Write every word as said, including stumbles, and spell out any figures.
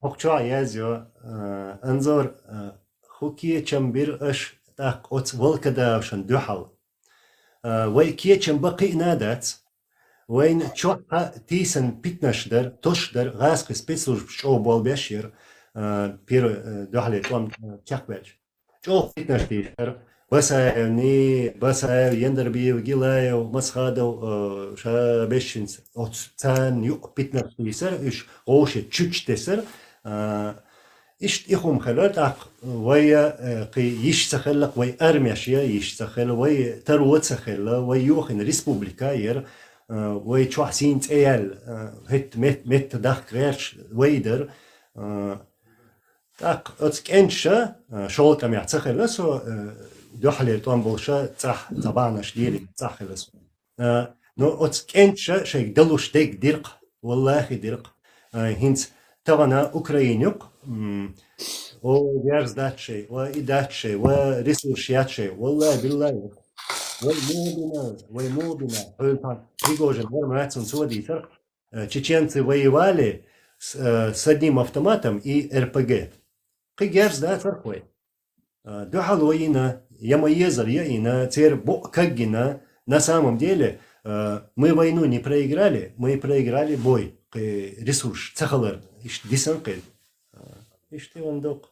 хӀокху чохь яздо, а, Анзор, а, хӀун кечам бира аша тӀаккха оцу волкодавшан дуьхьал? А, вай кечам бан кхиъна а дац. Вайна чохь а тийсан питанаш дара, тосуш дара, гӀазкхийн спецслужбаш чӀогӀа болх беш яра, а, первый, а, дуьхьале тӀом, а, чекхбаьлча. ЧӀогӀа питанаш тийсара. Басаевни, Басаев, Яндарбиев, Гилаев, Масхадов, а, ша бешшинца оцу царна юкъа питанаш тийсара, уьш гӀовше чуьчу тесара. А, иштта и хӀума хилла, тӀаккха вай, э, кхин йиш ца хилла, вай армеш я йиш ца хилла, вай таро ца хилла, вай йохийна республика яра, э, вай чохь сийна цӀе яьлла, э, хӀетта мет-, метта дахка гӀерташ вай дара. Э, тӀаккха оцу кӀенташа, э, шолгӀа тӀамехь ца хилла, со, э, дуьхьалера тӀом болуша цӀахь, цхьа бахьанаш дийриг цӀахь хилла со. А, ну, оцу кӀенташа шайга далуш дерг дира-кх, валлахӀи дира-кх. А, хӀинца тахана Украина юкъа, м, о, герз дац шайн, ва и дац шайн, ва ресурс яц шайн. ВаллахӀи, биллахӀи. Вай муха бина, вай муха бина. Хьуьлпан Пригожин вара мацун цо дийцар. А, чеченцы воевали с, а, с одним автоматом и РПГ. Кхин герз дацара-кх вай. А, дуьхьало йина, я ма езара я йина, церан букъ кагйина, на самом деле, а, мы войну не проиграли, мы проиграли бой, кхин ресурс ца хилар, иштта дисна кхин. А, иштта ван доккху.